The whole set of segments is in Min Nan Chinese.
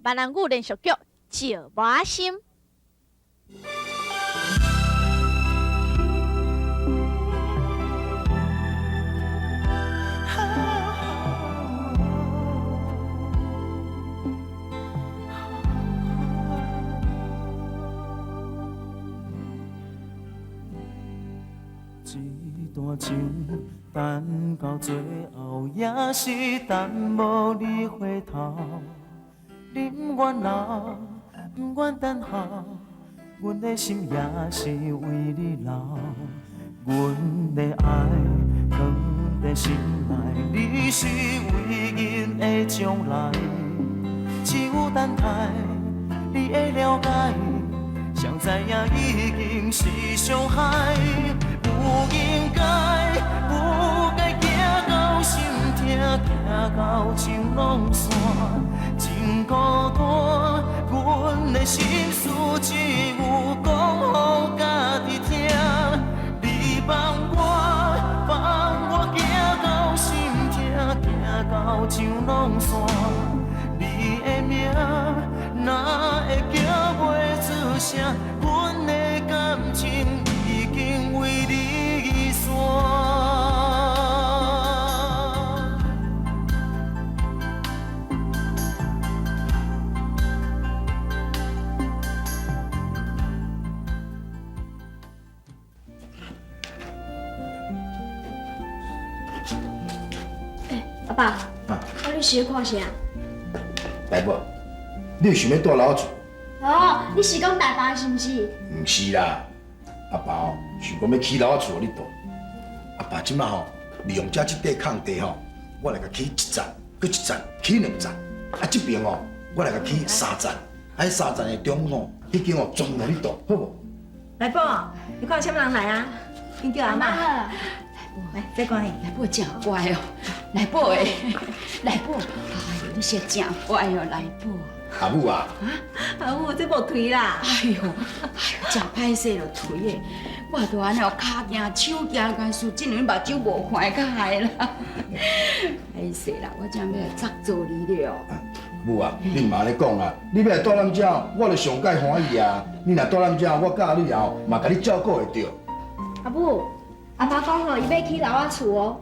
闽南語連續劇《石磨心》。這段情等到最後，也是等無你回頭。你毋願留，毋願等候，阮的心也是為你留。阮的愛藏在心內，你是唯一的將來。只有等待你的了解，誰知影已經是傷害。不應該，不該行到心痛，行到情攏散，真孤單。阮的心事只有講予家己聽。你放我，放我行到心痛，行到情攏散。你的名哪會叫袂出聲？阮的感情已經為你散。欸，阿爸，啊，你是咧看啥？大伯，你是想欲蹛老厝？哦，你是講台北是毋是？毋是啦，阿爸哦，想講欲起樓仔厝予你蹛。阿爸這擺吼，利用這這塊空地吼，我來共起一層，閣一層，起兩層。啊，這邊哦，我來共起三層。啊，彼三層的中吼，彼間哦，全予你蹛，好無？來寶，你看有啥物人來啊？恁叫阿嬤。來，這關。來寶真乖哦，來寶的，來寶，哎喲，你是真乖哦，來寶。阿母啊，阿母，這無頹啦。哎喲，哎喲，真歹勢咯，頹的。我都按呢跤行手行，干輸這兩目睭無看會較害啦。歹勢啦，我這欲來插做你了。母啊，你毋按呢講啦，你欲來蹛咱遮，我就上蓋歡喜啊。你若蹛咱遮，我佮你後嘛共你照顧會著。阿母，阿爸講吼，伊欲起樓仔厝哦。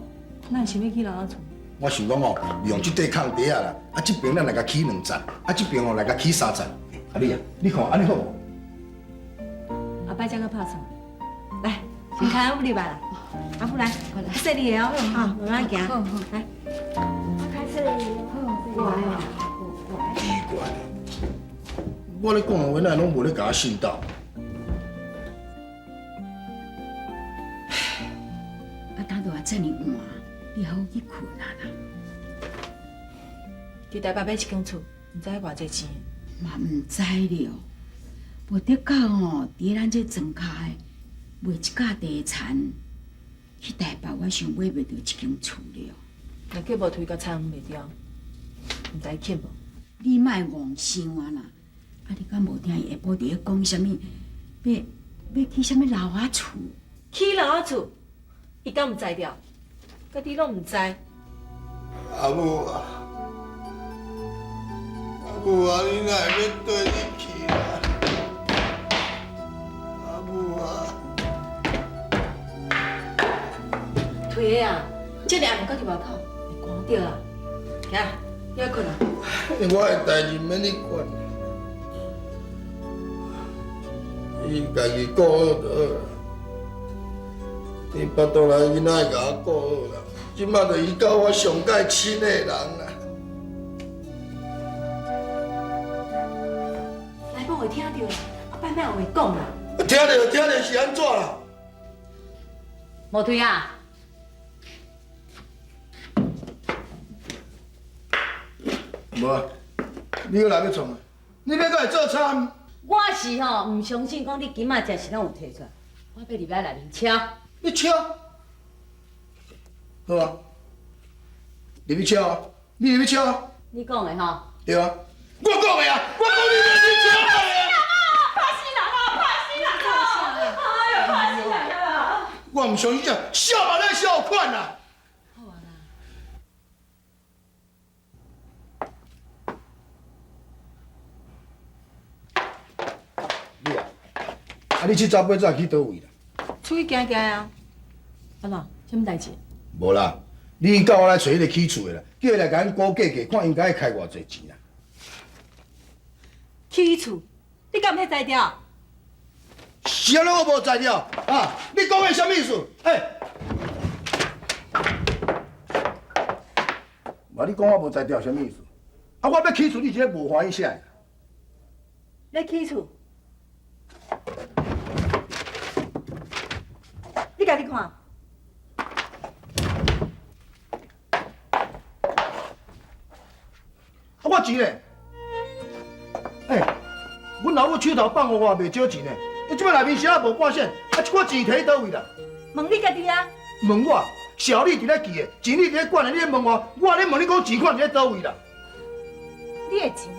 哪會想欲起樓仔厝？我想講哦，利用這塊空地仔啦，啊，這邊咱來共起兩層，啊，這邊哦來共起三層。啊你啊，你看按呢好無？後擺才閣拍算。來，先牽阿母入來啦。阿母來，細膩的哦，好，慢慢行。來，我較細膩。好，乖哦。奇怪，我咧講的話，哪會攏無咧共我信道？啊，等到啊這麼晚，你好去睏啊啦。佇台北買一間厝，毋知偌濟錢。嘛毋知了，無的確吼，佇咱這莊跤的賣一甲地田，去台北我想買袂著一間厝了。若叫無推共田賣掉，毋知伊肯無？你莫戇想啊啦！啊，你敢無聽伊下晡佇咧講啥物？欲欲起啥物樓仔厝？起樓仔厝，伊敢毋知著？家己攏毋知。阿母啊，阿母啊，你哪會欲綴你去啦？阿母啊！推的啊，這爾暗閣佇外口，會寒著啊！行，你愛睏啊。我的代誌免你管，你家己顧好就好啦。你腹肚內囡仔會共我顧好啦，這馬就伊佮我上蓋親的人啦。來寶會聽著啦，後擺莫有話講啦。聽著聽著是按怎啦？無推啊！無啊，你閣來欲創啊？你欲閣來做參？我是吼毋相信講你今仔食是攏有提出來，我欲入來內面敲。你敲？好啊，入去敲啊！你入去敲啊！你講的吼？對啊，我講的啊，我講你入去敲的啊！拍死人啊！拍死人啊！哎喲，拍死人啊！我毋相信這痟嘛咧痟款啊！好啊啦。啊，你七早八早去佗位啦？出去行行啊。阿怎？啥物代誌？無啦，你叫我來揣彼个起厝的啦，叫伊來共阮估價價，看𪜶敢會開偌濟錢啦。起厝？你敢有彼才調？是按怎我無才調啊？你講的啥物意思？欸！無你講我無才調，啥物意思？啊，我欲起厝，你是咧無歡喜啥？欲起厝？你家己看。啊，我錢咧？欸，阮老母手頭放予我袂少錢呢。伊這擺內面啥無半仙，啊，這寡錢提去佗位啦？問你家己啊！問我，小你佇咧記的，錢你佇咧管的，你咧問我，我咧問你講錢款佇咧佗位啦？你的錢，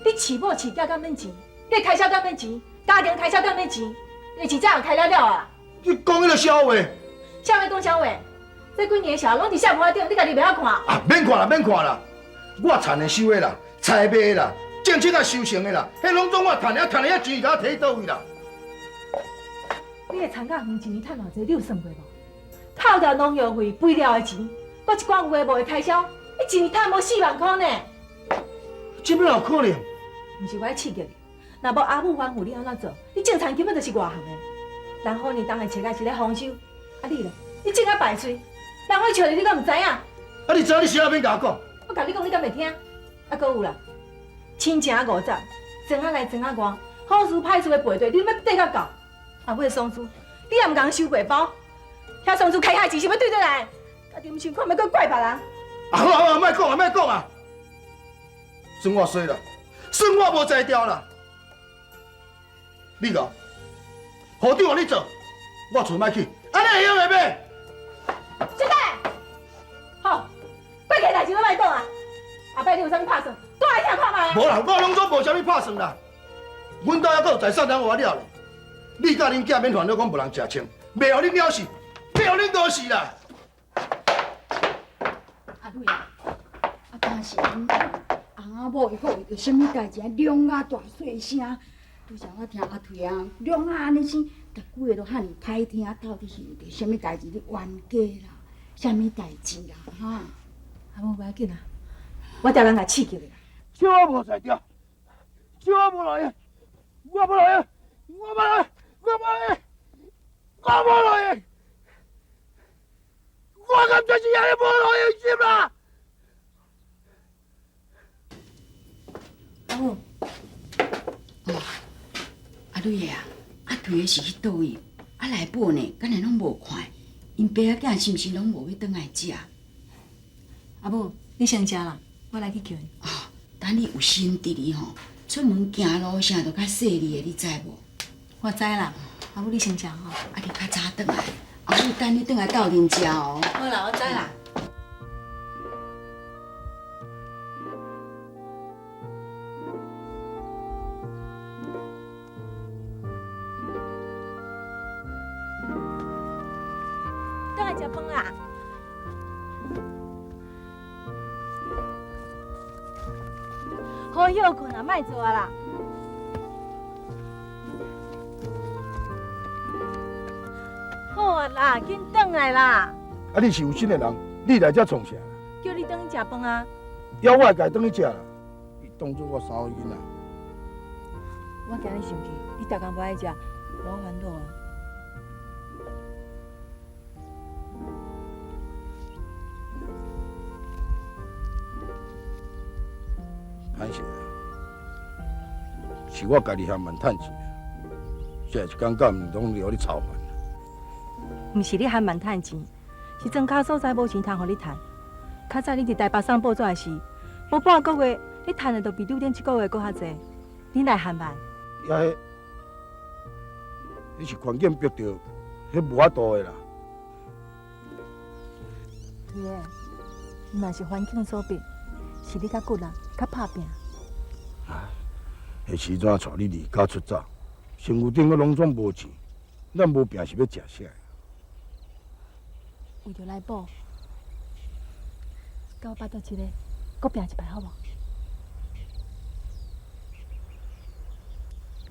你飼某飼囝敢免錢？你的開銷敢免錢？家庭開銷敢免錢？你的錢怎樣開了了啊？你講彼个痟話？啥物講痟話？這幾年的痟攏佇社會頂，你家己袂曉看？啊，免看啦，免看啦！我田的收的啦，菜賣的啦，種種仔收成的啦，彼攏總我趁的，啊，趁的遐錢是共我提去佗位啦？你的田甲園一年趁偌濟，你有算過無？扣掉農藥費、肥料的錢，閣一寡有的無的開銷，你一年趁無4萬箍呢？這欲哪有可能？毋是我咧刺激你，若無阿母吩咐你按怎做，你種田根本就是外行的。人好年冬的切仔是咧豐收，啊你咧，你種啊敗穗，人咧笑你，你敢毋知影？啊你知影你啥免共我講？我共你講，你敢袂聽？啊，閣有啦，親情五十，庄仔內庄仔外，好事歹事的背對，你欲對到到。啊，尾喪事，你也毋共收白包，遐喪事開遐錢是欲對倒來？家己毋想看，欲閣怪別人？啊好啊好啊，莫講啊莫講啊，算我衰啦，算我無才調啦。你講，戶長予你做，我厝莫去，按呢會用的袂？小姐，好，過去代誌攏莫講啊。後擺你有啥物拍算，倒來聽看覓。無啦，我攏總無啥物拍算啦。阮兜猶閣有財產通予我了咧。你佮恁囝免煩惱，講無人食穿，袂予恁了死，袂予恁餓死啦。阿蕊啊，啊，當時阮翁仔某伊閣為著啥物代誌，兩仔大細聲。拄才我聽阿翠啊，兩仔按呢聲，逐句話都遐爾歹聽，到底是為著啥物代誌咧冤家啦？啥物代誌啦？哈？阿母無要緊啦，我叫人來刺激你。笑我無才調，笑我無路用，我無路用，我無路用。我無路用，我無路用，我敢就是按呢無路用心啦！阿母，哦，阿蕊啊，阿翠是去佗位？啊來報呢，敢若攏無看？𪜶爸仔囝是毋是攏無欲轉來食？阿母，你先食啦，我來去叫𪜶。哦，等你有心佇哩吼，出門行路啥都較細膩的，你知無？我知啦，阿母你先食吼。啊，你較早轉來，阿母等你轉來鬥陣食哦。好啦，我知啦。轉來食飯啦！好歇睏啦，莫做啊啦。好啊啦，緊轉來啦！啊，你是有心的人，你來遮創啥？叫你轉去食飯啊！要我會家轉去食啦。你當作我三歲囡仔。我今日生氣，你逐工無愛食，我煩惱啊！歹勢啊，是我家己嫌慢趁錢，這一工到晚攏留你操煩。毋是你嫌慢趁錢，是莊跤所在無錢通予你趁。較早你佇台北送報紙時，無半個月你趁的就比拄頂一個月閣較濟。你哪會嫌慢？也彼，彼是環境逼著，彼無法度的啦。對的，若是環境所逼，是你較骨力，較拍拚。唉，彼時陣帶你離家出走，身軀頂閣攏總無錢，咱無拚是欲食啥？為著來補，共我拜託一个，閣拚一擺好無？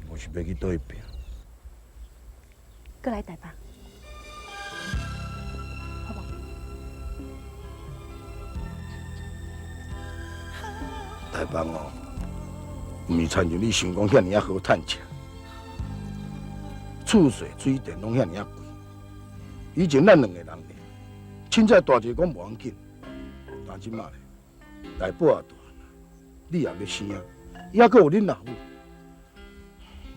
我是欲去佗位拚。閣來台北，好無？台北哦，毋是親像你想講遐爾仔好趁食，厝稅、水電攏遐爾仔貴。以前咱兩个人爾，凊彩大一個講無要緊，但這馬咧，大寶也大漢，你也欲生啊，伊猶閣有恁老母。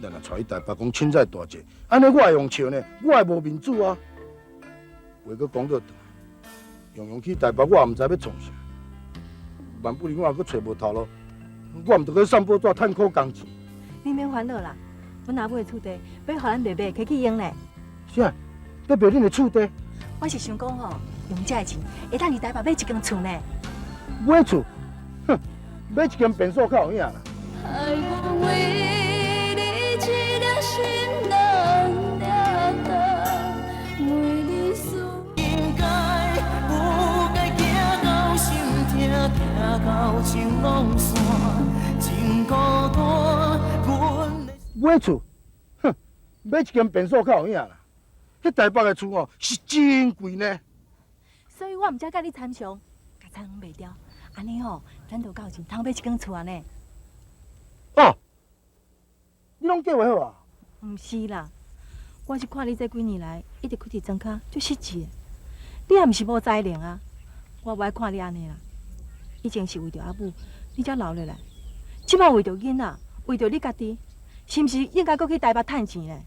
咱若帶去台北講凊彩大一个，按呢我會予笑呢，我會無面子啊。話閣講倒轉，用用去台北，我也毋知欲創啥。萬不能我閣揣無頭路，我毋著閣送報紙趁苦工錢。你免煩惱啦，阮阿母的厝地欲予咱妹妹提去用咧。啥？欲賣恁的厝地？我是想講吼，用這个錢會當佇台北買一間厝呢。買厝？哼，買一間便所較有影啦。愛我為你一粒心人掠動，為你思。應該不該行到心痛，疼到像浪线，真孤單。阮的買厝？哼，買一間便所較有影啦。彼台北的厝哦，是真貴呢。所以我毋才佮你參詳，共田賣掉，按呢吼，咱就夠錢通買一間厝啊呢。哦，你攏計畫好啊？毋是啦，我是看你這幾年來一直轆佇莊跤，足失志的。你也毋是無才能啊，我無愛看你按呢啦。以前是為著阿母，你才留落來，這擺為著囡仔，為著你家己，是毋是應該閣去台北趁錢咧？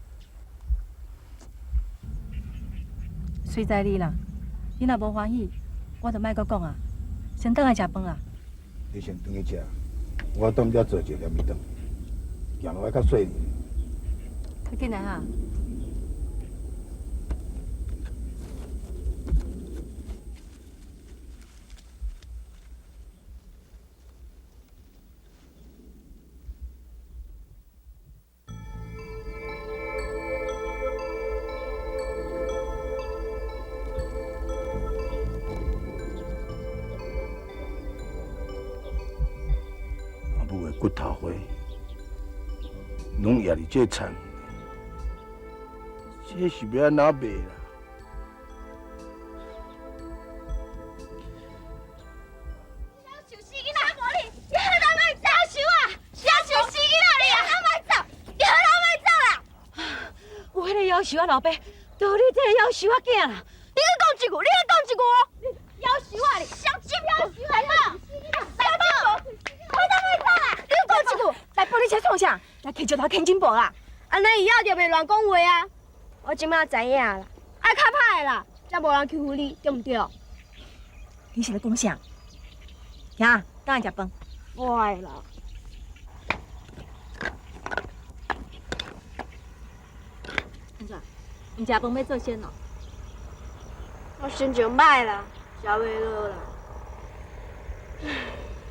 隨在你啦，你若無歡喜，我就莫閣講啊。先轉來食飯啦。你先轉去食，我踮遮坐一下念伊轉，行路愛較細膩。較緊來哈。阿母的骨頭花，攏掖佇這田，這是欲按怎賣啦？夭壽死囡仔無你，你好人莫走收啊！夭壽死囡仔你啊！莫走，你好人莫走啦！有彼个夭壽啊，老爸，就你這个夭壽仔囝啦！你閣講一句，你閣講一句哦！夭壽啊你，小心夭壽來寶，來寶，我都莫走啦！你閣講一句，來寶，你這創啥？來摕石頭牽金箔啦！按呢以後就袂亂講話啊！我這馬知影啦，愛較歹的啦，才無人欺負你，對毋對？你是咧講啥？行，轉來食飯。無愛啦。按怎？毋食飯欲做仙哦？我心情歹啦，食袂落啦。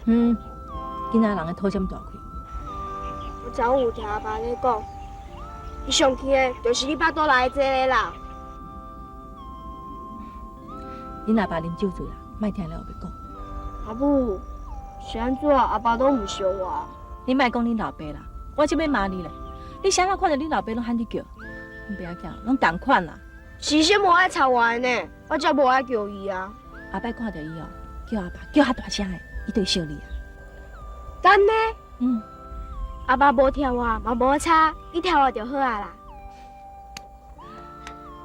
嗯，囡仔人的肚這麼大塊。我昨昏有聽阿爸咧講，伊上氣的就是你腹肚內的這个啦。恁阿爸啉酒醉啦，莫聽了烏白講。阿母，是按怎阿爸攏毋相我？你莫講恁老爸啦，我這欲罵你咧。你啥人看著恁老爸攏喊你叫，阮爸仔囝攏仝款啦。是啥無愛插我的呢？我才無愛叫伊啊。後擺看著伊哦，叫阿爸叫較大聲的，伊就會笑你啊。敢呢？嗯。阿爸無疼我嘛無差，伊疼我就好啊啦。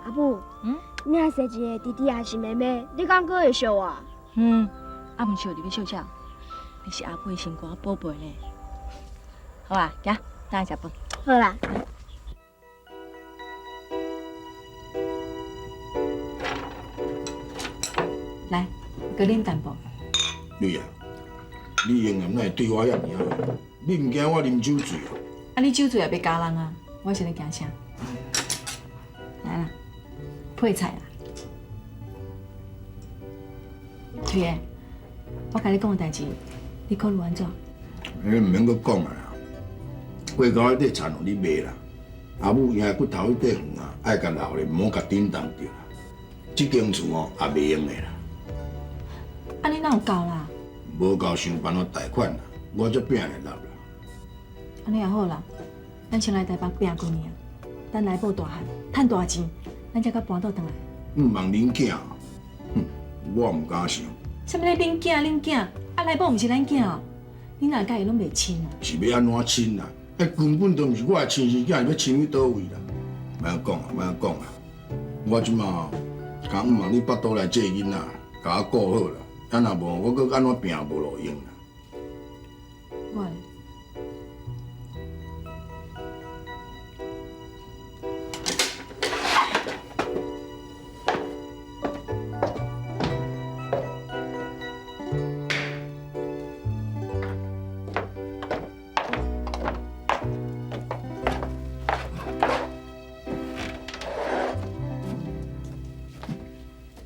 阿母，嗯，你若生一个弟弟還是妹妹，你敢閣會惜我？嗯，啊毋惜你欲惜啥？你是阿母的心肝寶貝呢。好啊，行，轉來食飯。好啦。來，閣啉淡薄。你啊，你永遠哪會對我遐爾好？你毋驚我啉酒醉啊？啊，你酒醉也欲咬人啊？我是咧驚啥？來啦，配菜啦。翠的，我共你講个代誌，你考慮按怎？你毋免閣講啊啦。過高彼塊田予你賣啦，阿母贏骨頭彼塊園啊，愛共留咧，毋好共震動著啦。這間厝哦，也袂用的啦。按呢哪有夠啦？無夠想辦法貸款啦，我才拼會落啦。按呢也好啦，咱先來台北拼幾年啊，等来宝大汉，趁大钱，咱才阁搬倒转来。毋茫恁囝，哼，我毋敢想。啥物咧？恁囝恁囝，啊来宝毋是咱囝哦，你若佮伊攏袂亲啊？是欲按怎亲啊？彼根本就毋是我的亲生囝，是欲亲去佗位啦？莫按讲啊，莫按讲啊！我这马敢毋茫你腹肚内这个囡仔，共我顾好啦。啊若无，我阁按怎拼无路用啦？我。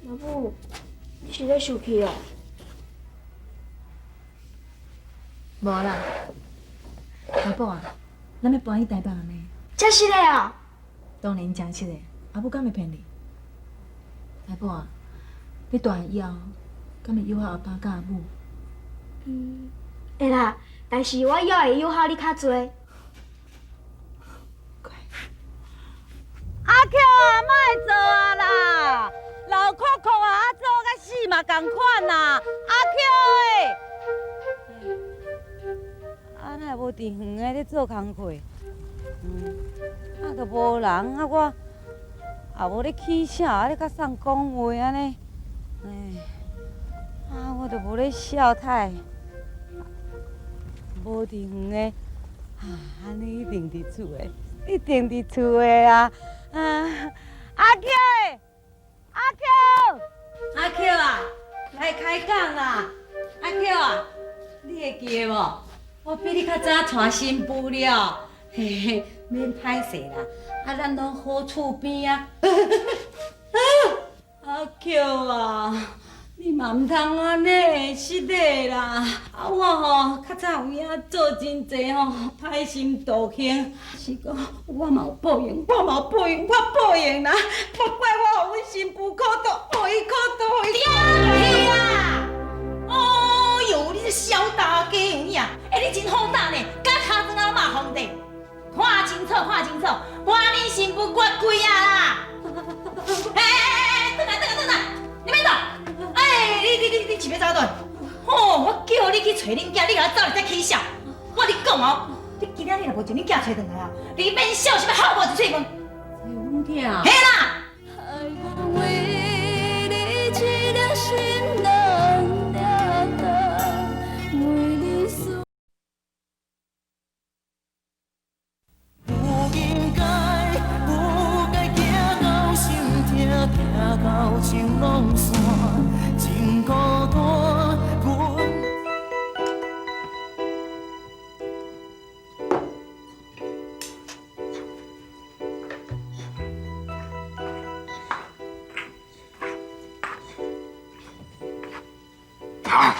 老母，你是咧生气哦？无啦，阿宝啊，咱欲搬去台北呢？真实的哦？当然真实的，阿母敢会骗你？阿宝啊，你大汉以后，敢会友好阿爸佮阿母？嗯，会啦，但是我以后会友好你较济。阿菊啊，莫做啊啦，老扣扣啊，啊做甲死嘛仝款啦，阿菊欸，啊哪会无伫园的咧做工课？啊，都无人，啊我也无咧起痟，啊咧佮送讲话按呢，哎，啊我都无咧笑太，无伫园的，啊按呢一定伫厝的，一定伫厝的啊！啊，阿菊，阿菊，阿菊啊，来开讲啦！阿菊啊，你会记得无？我比你较早娶新妇了，嘿嘿，免歹势啦。啊，咱拢好厝边啊。阿菊啊，你嘛毋通按呢失礼啦！啊，我吼较早有影做真济吼歹心道歉，是讲我嘛有报应，我嘛有报应，我报应啦！莫怪我予阮新妇苦毒，予伊苦毒，予伊苦毒。哦哟，你这小大家有影？欸，你真放胆呢，敢尻川阿骂皇帝？看清楚，看清楚，我恁新妇越贵啊啦！欸欸欸，转来，转来，转来，你免走！欸，你是欲走佗？吼，我叫你去揣恁囝，你共我走来遮起痟！我跟你讲哦，你今仔日若无将恁囝揣转来啊，你免笑啥物好无一喙饭。阮囝。嘿啦！为你一粒心软了当，为你思。不应该，不该行到心痛，行到情拢散，真孤单。阮。啊！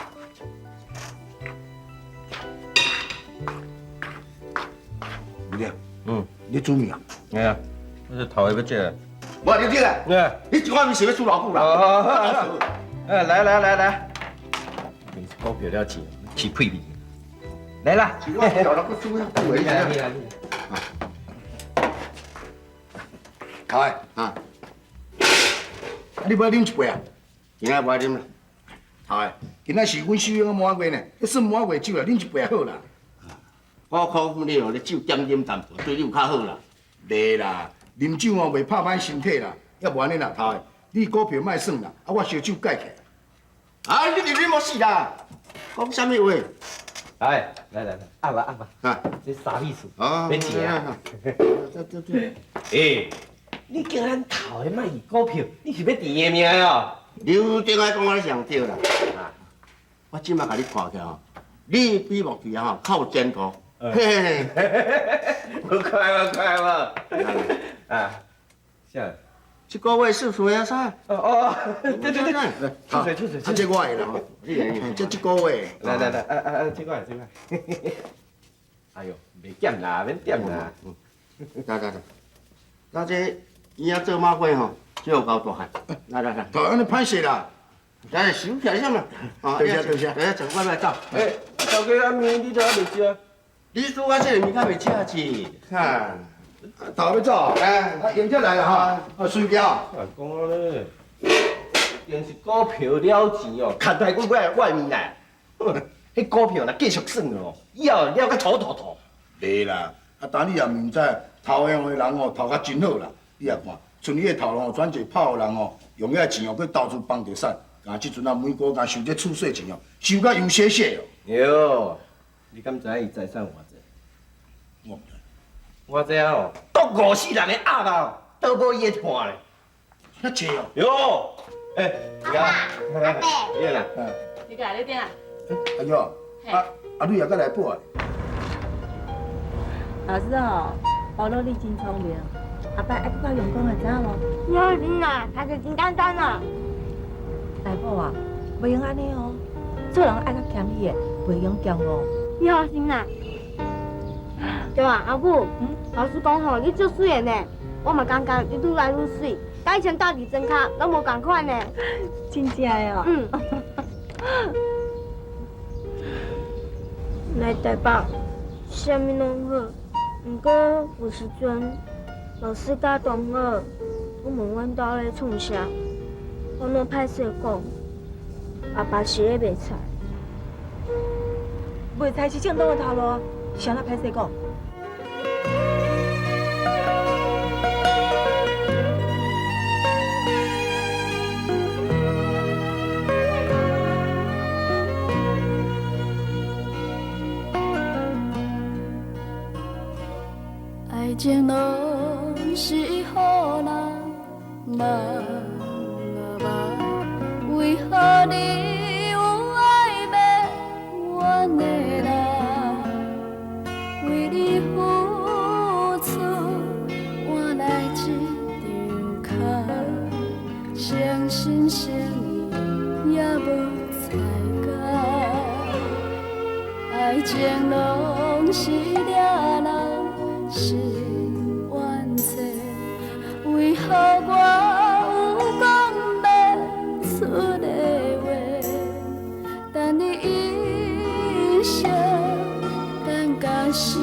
吴亮，你煮面啊？哎呀，我这头下欲食。无你这个，你这碗面是欲煮偌久啦？哎，来来来来，股票了钱，起屁味。来啦！我调了个煮遐久的，来来来。头下啊，你欲啉一杯啊？今仔无爱啉啦。头下，今仔是阮秀英满月呢，彼算满月酒啦，啉一杯好啦。我看你哦，你酒减啉淡薄，对你有较好啦。袂啦，啉酒哦袂拍歹身体啦。要无按呢啦，头下，你股票莫算啦，啊我烧酒盖起来。啊，你啉无死啦？讲啥物话？来来来来，阿爸阿爸，啊，这啥意思？啊，免钱啊。对对对。欸，你叫咱头下莫去股票，你是欲挃命哦？刘定爱讲我上对啦。我这马共你看起来吼，你比莫奇吼较有前途。嘿嘿嘿，无快无快无。啊，啥？这个月算数啊啥？哦哦，对对对，出水出水，啊，这我的啦，这个月。来来来，啊啊啊，这个这个。哎哟，袂减啦，免点啦。来来来，那这伊仔做马会吼，这有够大汉。来来来，头按呢歹势啦。来，收起来啥嘛？多谢多谢。来，坐，我来走。欸，头家啊面你都还袂食？你煮我这个面较袂食去，哈。头欲走，哎，啊，用才来啦哈，啊，随便。啊，讲咧，定是股票了钱哦，牵来阮我的面来。彼股票若继续算哦，以后了甲土土土。袂啦，啊，但你也毋知，头用的人哦，头壳真好啦。你也看，像你的头路哦，转一个炮的人哦，用遐钱哦，去投资房地产，啊，这阵啊，每个月收这厝税钱哦，收甲油写写哦。哟，你敢知影伊财产偌济？我毋知。我知影哦，独五世人的鸭肉都无伊的盘咧。遐济哦。哟，欸，阿爸，阿伯，你啦？你过来，你点啊？哎哟，啊阿女也阁来报啊？老师哦，保罗你真聪明，后摆爱阁较用功的，知影无？我真啊，读册真简单啊。大宝啊，袂用按呢哦，做人爱较谦虚的，袂用骄傲。你放心啦。对啊，阿母，老师讲吼，你足媠的呢，我嘛感觉你愈来愈媠，佮以前斗伫庄跤拢无仝款呢。真正的哦。嗯。来台北，啥物拢好，毋过有时阵老师佮同学拢问阮兜咧创啥，我拢歹势讲。阿爸是咧卖菜，卖菜是正当的头路，是按怎歹势讲？爱情拢是予人梦啊梦，为何你有爱袂完的人？为你付出换来这场空，诚心诚意也无彩工。爱情拢是掠人心冤找，为何我有讲袂出的话？等你一生，等到死。